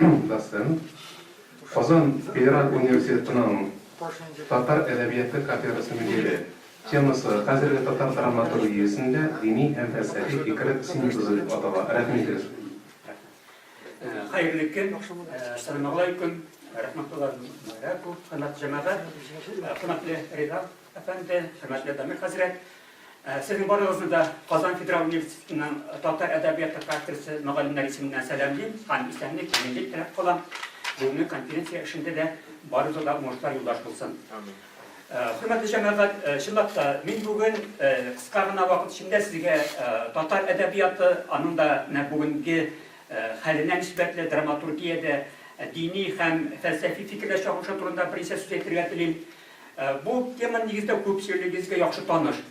Доцент, Казан федераль университетының татар әдәбияты кафедрасы мөдире. Темасы, Хәзерге татар драматургиясендә дини һәм фәлсәфи фикер синтезы дип атала. Рәхим итегез. Хәерле көн, әссәламегаләйкүм, рәхмәтуллаһи вә хөрмәтле җәмәгать, хөрмәтле Риза әфәнде, хөрмәтле Дамир хәзрәт. Сезнең барыгызны да Казан федераль университетының татар әдәбияты кафедрасы мөгаллимнәре исеменнән сәламлим һәм исәнлек, иминлек теләп калам. Бүгенге конференция эшендә дә барыгызга да уңышлар юлдаш булсын. Хөрмәтле җәмәгать, чынлап та, мин бүген кыска гына вакыт эчендә сезгә татар әдәбияты, аның да менә бүгенге хәленә нисбәтле драматургиядә дини һәм фәлсәфи фикерләр чагылышы турында берничә сүз әйтергә телим. Бу тема нигездә күпчелегегезгә яхшы таныш.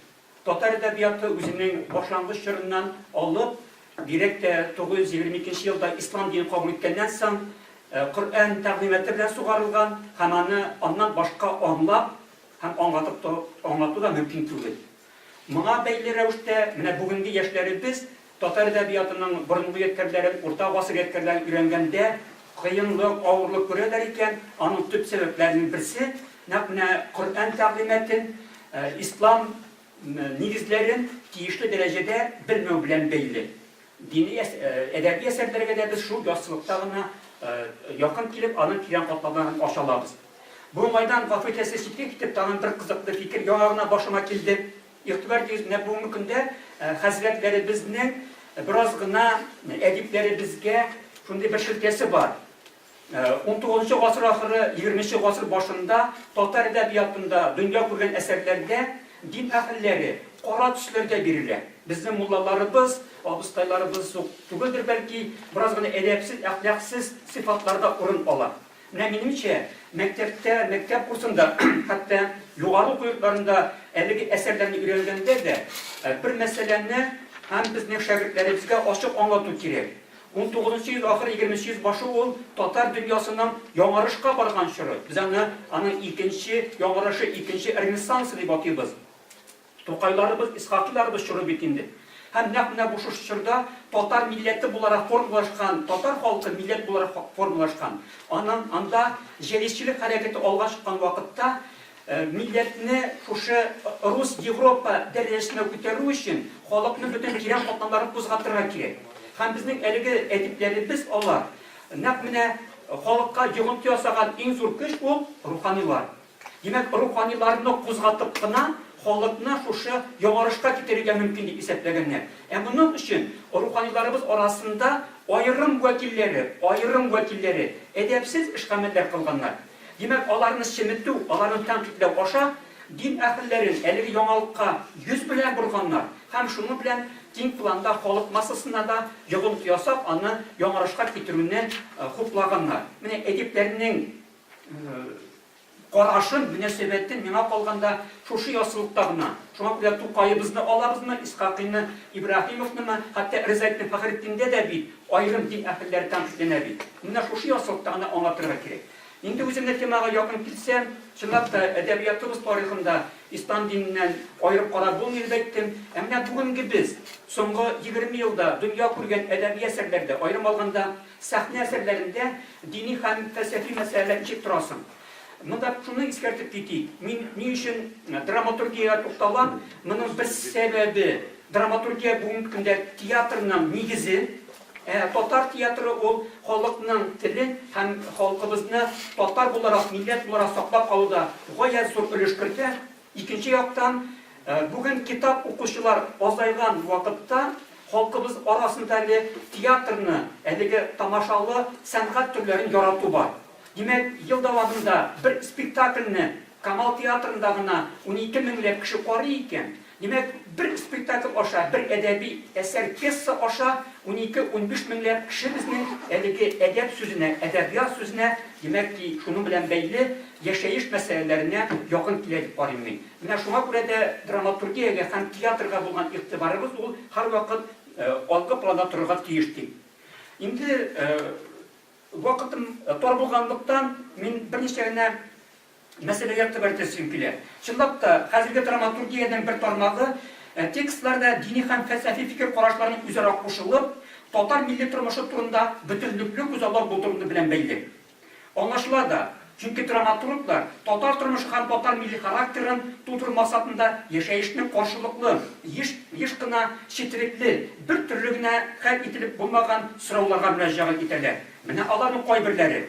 Татар әдәбияты үзенең башлангыч чорыннан алып, бигрәк тә 922 нче елда ислам динен кабул иткәннән соң, Коръән тәгълиматы белән сугарылган һәм аны аннан башка аңлап һәм аңлатып аңлату да мөмкин түгел. Моңа бәйле рәвештә, менә бүгенге яшьләребез татар әдәбиятының борынгы ядкәрләрен, урта гасыр ядкәрләрен өйрәнгәндә кыенлык, авырлык күрәләр икән, аның төп сәбәпләренең берсе, нәкъ менә Коръән тәгълиматын, ислам нигезләрен тиешле дәрәҗәдә белмәү белән бәйле. Дини, әдәби әсәрләргә дә без шул яссылыкта гына якын килеп, аның тирән катламнарын ача алабыз. Бу уңайдан, гафу итәсез, читкә китеп, тагын бер кызыклы фикер яңа гына башыма килде. Игътибар итегез, менә бүгенге көндә хәзрәтләребезнең бераз гына әдипләребезгә шундый бер шелтәсе бар. Унтугызынчы гасыр ахыры, егерменче гасыр башында татар әдәбиятында дөнья күргән әсәрләрдә дин әһелләре кара төсләрдә бирелә. Безнең муллаларыбыз, абыстайларыбыз ук түгелдер бәлки, бераз гына әдәпсез, әхлаксыз сыйфатлар да урын ала. Менә минемчә, мәктәптә, мәктәп курсында, хәтта югары уку йортларында әлеге әсәрләрне өйрәнгәндә дә бер мәсьәләне һәм безнең шәгертләребезгә ачык аңлату кирәк. Унтугызынчы йөз ахыры, егерменче йөз башы ул татар дөньясының яңарышка барган чоры. Без аны аның икенче яңарышы, икенче ренессансы дип атыйбыз. Тукайларыбыз, Исхакыйларыбыз чоры бит инде. Һәм нәкъ менә бу шушы чорда татар милләте буларак формалашкан, татар халкы милләт буларак формалашкан. Аның анда җәдитчелек хәрәкәте алга чыккан вакытта милләтне шушы рус, Европа дәрәҗәсенә күтәрү өчен халыкның бөтен тирән катламнарын кузгатырга кирәк. Һәм безнең әлеге әдипләребез алар нәкъ менә халыкка йогынты ясаган иң зур көч ул руханилар. Димәк, руханиларны кузгатып кына халыкны шушы яңарышка китерергә мөмкин дип исәпләгәннәр. Ә моның өчен руханиларыбыз арасында аерым вәкилләре, аерым вәкилләре әдәпсез эш-гамәлләр кылганнар. Димәк, аларны чеметү, аларны тәнкыйтьләү аша дин әһелләрен әлеге яңалыкка йөз белән борганнар һәм шуның белән киң планда халык массасына да йогынты ясап, аны яңарышка китерүне хуплаганнар. Менә әдипләрнең карашын, мөнәсәбәтен миңа калганда шушы яссылыкта гына. Шуңа күрә Тукаебызны алабызмы, Исхакыйны, Ибраһимовнымы, хәтта Ризаэтдин Фәхретдиндә дә бит аерым дин әһелләре тәнкыйтьләнә бит. Менә шушы яссылыкта гына аңлатырга кирәк. Инде үземне темага якын килсәм, чынлап та, әдәбиятыбыз тарихында ислам диненнән аерып карап булмый дип әйттем. Ә менә бүгенге без, соңгы 20 елда дөнья күргән әдәби әсәрләрдә, аерым алганда, сәхнә әсәрләрендә дини һәм фәлсәфи мәсьәләләр ничек тора соң? Монда шуны искәртеп китик, мин ни өчен драматургиягә тукталам, моның бер сәбәбе, драматургия бүгенге көндә театрның нигезе, ә татар театры ул халыкның телен һәм халкыбызны татар буларак, милләт буларак саклап калуда гаять зур өлеш кертә. Икенче яктан, бүген китап укучылар азайган вакытта, халкыбыз арасында әле театрны, әлеге тамашалы сәнгать төрләрен ярату бар. Димәк, ел дәвамында бер спектакльне Камал театрында гына 12 меңләп кеше карый икән, димәк, бер спектакль аша, бер әдәби әсәр, пьеса аша 12-15 меңләп кеше безнең әлеге әдәп сүзенә, әдәбият сүзенә, димәк ки, шуның белән бәйле яшәеш мәсьәләләренә якын килә дип карыйм мин. Менә шуңа күрә дә драматургиягә һәм театрга булган игътибарыбыз ул һәрвакыт алгы планда торырга тиеш дип. Инде Вакытым тар булганлыктан, мин берничә генә мәсьәләгә игътибар итәсем килә. Чынлап та, хәзерге драматургиянең бер тармагы, текстларда дини һәм фәлсәфи фикер-карашларның үзара кушылып, татар милли тормышы турында бөтенлекле күзаллау булдыруны белән бәйле. Аңлашыла да, чөнки драматурглар татар тормышы һәм татар милли характерын тудыру максатында яшәешнең каршылыклы, еш еш кына четерекле, бер төрле генә хәл ителеп булмаган сорауларга мөрәҗәгать итәләр. Менә аларның кайберләре,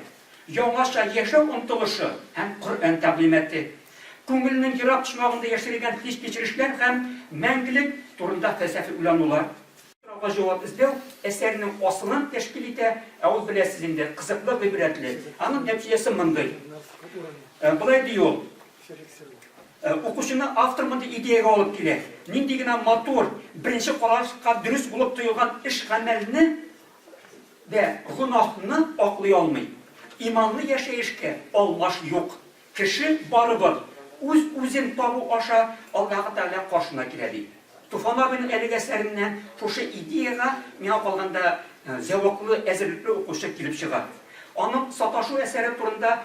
яңача яшәү омтылышы һәм Коръән тәгълимате, күңелнең ерак почмагында яшерелгән хис-кичерешләр һәм мәңгелек турында фәлсәфи уйланулар. Сорауга җавап эзләү әсәрнең асылын тәшкил итә, ә ул, беләсез инде, кызыклы, гыйбрәтле. Аның нәтиҗәсе мондый. Болай ди ул, Укучыны автор мондый идеягә алып килә, нинди генә матур, беренче карашка дөрес булып тоелган эш-гамәлне дә гөнаһны аклый алмый. Иманлы яшәешкә алмаш юк. Кеше барыбер үз-үзен табу аша Аллаһы Тәгалә каршына килә, ди. Туфан абыйның әлеге әсәреннән шушы идеягә, миңа калганда, зәвыклы, әзерлекле укучы килеп чыга. Аның Саташу әсәре турында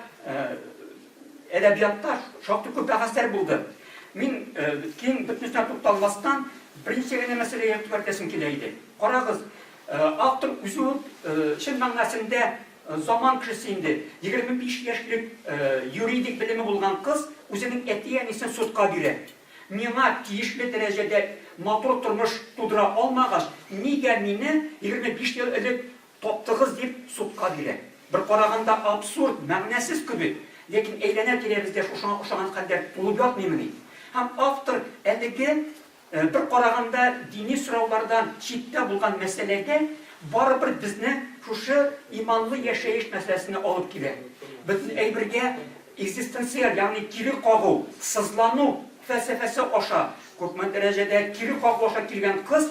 әдәбиятта шактый күп бәхәсләр булды. Мин, киң бөтенесенә тукталмастан, берничә генә мәсьәләгә игътибар итәсем килә иде. Карагыз, автор үзе үк чын мәгънәсендә Заман кешесе инде, 25 яшьлек юридик белеме булган кыз үзенең әти-әнисен судка бирә. Миңа тиешле дәрәҗәдә матур тормыш тудыра алмагач, нигә мине 25 ел элек таптыгыз дип судка бирә. Бер караганда абсурд, мәгънәсез кебек, ләкин әйләнә-тирәбездә шушыңа охшаган хәлләр тулып ятмыймыни? Һәм автор әлеге Бер караганда, дини сораулардан читтә булган мәсьәләгә барыбер безне шушы иманлы яшәеш мәсьәләсенә алып килә. Бөтен әйбергә экзистенциаль, ягъни кире кагу, сызлану фәлсәфәсе аша, күпме дәрәҗәдә кире кагу аша килгән кыз,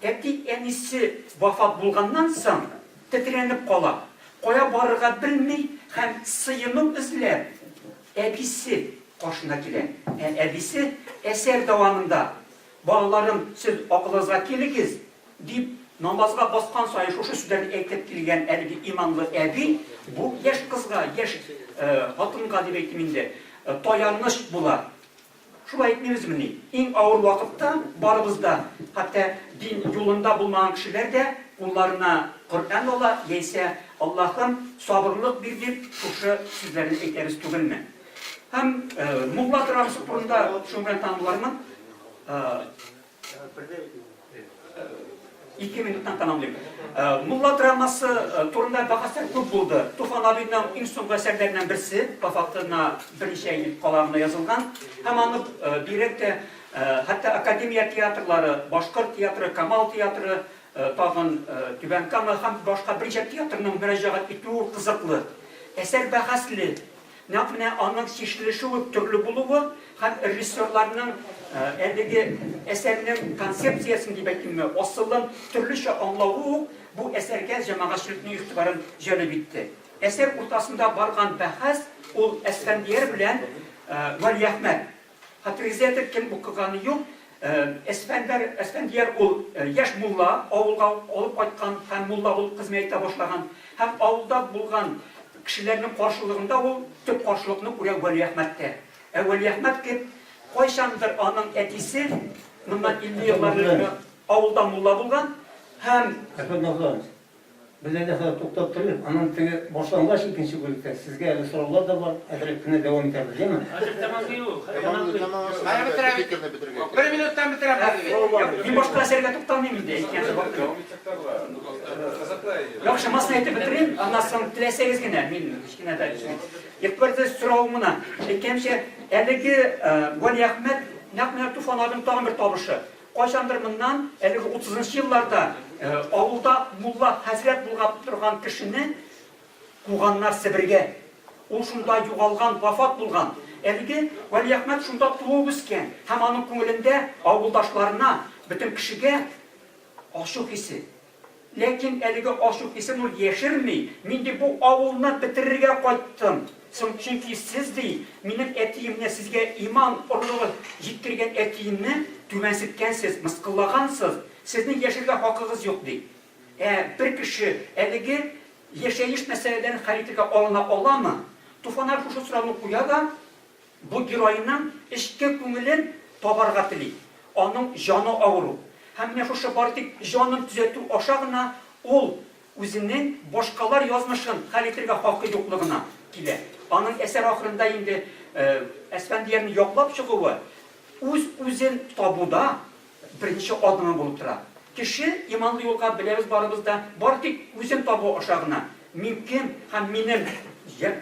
әти-әнисе вафат булганнан соң, тетрәнеп кала, кая барырга белми һәм сыену эзләп, әбисе каршына килә. Ә әбисе әсәр дәвамында, Балаларым, сез акылыгызга килегез, дип, намазга баскан саен шушы сүзләрне әйтеп килгән әлеге иманлы әби бу яшь кызга, яшь хатынга дип әйтим инде, таяныч була. Шулай әйтмибезмени? Иң авыр вакытта барыбыз да, хәтта дин юлында булмаган кешеләр дә кулларына Коръән ала яисә Аллаһым, сабырлык бир дип шушы сүзләрне әйтәбез түгелме? Һәм мулла драмасы турында шуның белән тәмамлармын. Ике минуттан тәмамлыйм. Мулла драмасы турында бәхәсләр күп булды. Туфан абыйның иң соңгы әсәрләреннән берсе, вафатына берничә ел кала гына язылган. Һәм аны бигрәк тә хәтта академия театрлары, Башкорт театры, Камал театры, тагын Түбән Кама һәм башка берничә театрның мөрәҗәгать итүе кызыклы. Әсәр бәхәсле. Нәкъ менә аның чишелеше үк төрле булуы һәм режиссерларның әлеге әсәрнең концепциясен дип әйтимме, асылын төрлечә аңлавы ук бу әсәргә җәмәгатьчелекнең игътибарын җәлеп итте. Әсәр уртасында барган бәхәс ул Әсфәндияр белән Вәлиәхмәт. Хәтерегездәдер, кем укыганы юк, Әсфәндәр, Әсфәндияр ул яшь мулла, авылга алып кайткан һәм мулла булып хезмәт итә башлаган. Һәм авылда булган кешеләрнең каршылыгында ул төп каршылыкны күрә Вәлиәхмәттә. Ә Вәлиәхмәт кем? Кайчандыр аның әтисе, моннан 50 еллар элек авылда мулла булган һәм. Әхмәт Мавланович, Без әле хәзер туктап торыйк, аннан теге башлангач икенче бүлектә сезгә әле сораулар да бар, әзрәк кенә дәвам итәрбез, яме? Хәзер тәмамлый ул, хәзер тәмамлый. Хәзер бетерә бит. Бер минуттан бетерә хәзер бит. Мин башка әсәргә тукталмыйм инде, әйткән вакыт юк. Яхшы, монысын әйтеп бетерим, аннан соң теләсәгез генә, мин кечкенә дә Игътибар итегез, соравым моны. Әйткәнемчә, әлеге Вәлиәхмәт нәкъ менә Туфан абыйның тагын бер табышы. Кайчандыр моннан, әлеге утызынчы елларда, авылда мулла хәзрәт булгап торган кешене куганнар Себергә. Ул шунда югалган, вафат булган. Әлеге Вәлиәхмәт шунда туып үскән һәм аның күңелендә авылдашларына, бөтен кешегә ачу хисе. Ләкин әлеге ачу хисен ул яшерми, Мин, ди, бу авылны бетерергә кайттым. Соң, чөнки сез, ди, минем әтиемне, сезгә иман орлыгы җиткергән әтиемне түбәнсеткәнсез, мыскыллагансыз, сезнең яшәргә хакыгыз юк, ди. Ә бер кеше әлеге яшәеш мәсьәләләрен хәл итергә алына аламы? Туфанар шушы сорауны куя да, Бу героеның эчке күңелен табарга тели. Аның җаны авыру. Һәм менә шушы бары тик җанын төзәтү аша гына ул үзенең башкалар язмышын хәл итергә хакы юклыгына килә. Аның әсәр ахырында инде Әсфәндиярне яклап чыгуы үз-үзен табуда беренче адымы булып тора. Кеше иманлы юлга, беләбез барыбыз да, бары тик үзен табу аша гына, мин кем һәм минем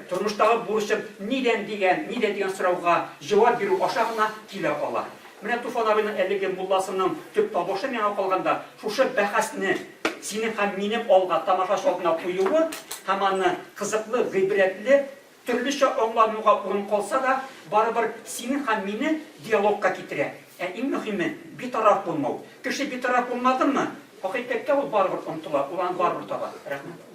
тормыштагы бурычым нидән дигән, нидә дигән сорауга җавап бирү аша гына килә ала. Менә Туфан абыйның әлеге мулласының төп табышы миңа калганда шушы бәхәсне синең һәм минем алга, тамашачы алдына куюы һәм аны кызыклы, гыйбрәтле, төрлечә аңлануга урын калса да, барыбер сине һәм мине диалогка китерә. Ә иң мөһиме, битараф булмау. Кеше битараф булмадымы, хакыйкатькә ул барыбер омтыла, ул аны барыбер таба. Рәхмәт.